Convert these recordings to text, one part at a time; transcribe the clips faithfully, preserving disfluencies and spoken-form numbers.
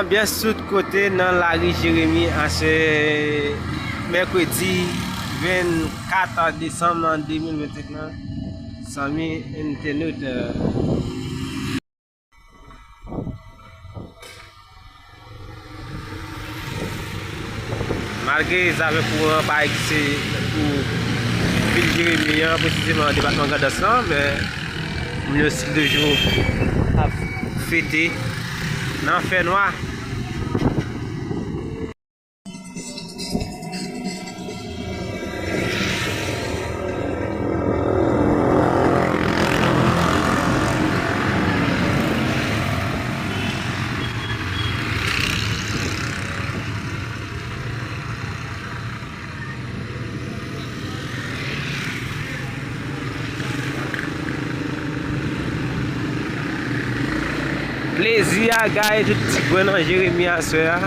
Anbyans tout kote nan lari Jeremi aswè mèkredi vennkat desanm de mil vennsenk lan. Zanmi, entènot, euh, malgre zafè kouran pa egziste pou vil Jeremi an, presizeman depatman Grandans lan, men moun yo still toujou ap fete nan fènwa. Plezi a gaye tout ti grenn nan Jeremi aswè a.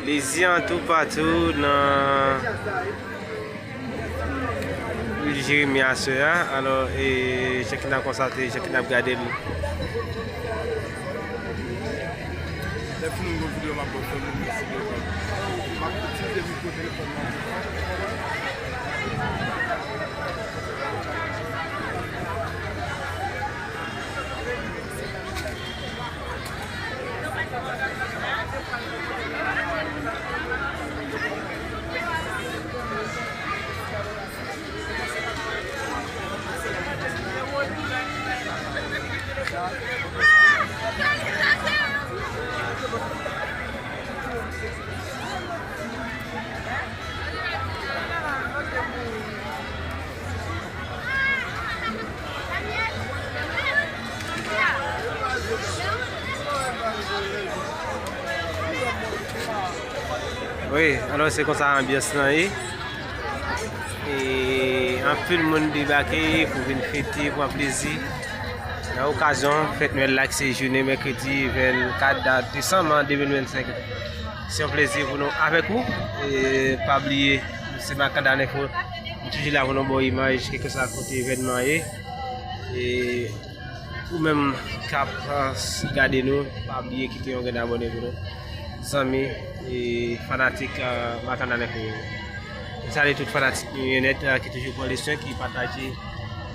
Plezi an toupatou nan vil Jeremi aswè a. Alò, e, jan ki n ap konstate, jan ki n ap gade l. Lè fini yon videyo, m ap ba w fè moun mèsi devan. M ap itilize mikwo telefòn nan. Wi, alò se konsa anbyans lan ye. E anpil moun debake pou vin fete, pran plezi nan okazyon fèt Nwèl la ki se jounen mèkredi vennkat desanm de mil vennsenk. Se yon plezi pou nou avèk ou. E pa bliye, nou se Makandal Enfo. Nou toujou la pou nou ba w imaj, kèlkeswa kote evènman ye. E ou menm k ap, ah, gade nou, pa bliye kite yon grenn abòne pou nou. Zanmi e fanatik, ah, Makandal Enfo yo. Nou salye tout fanatik nou yo nèt, ah, ki toujou pran le swen, ki pataje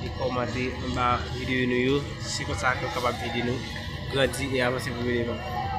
e kòmante anba videyo nou yo. Se konsa ke w kapab ede nou grandi e avanse pou nou devan.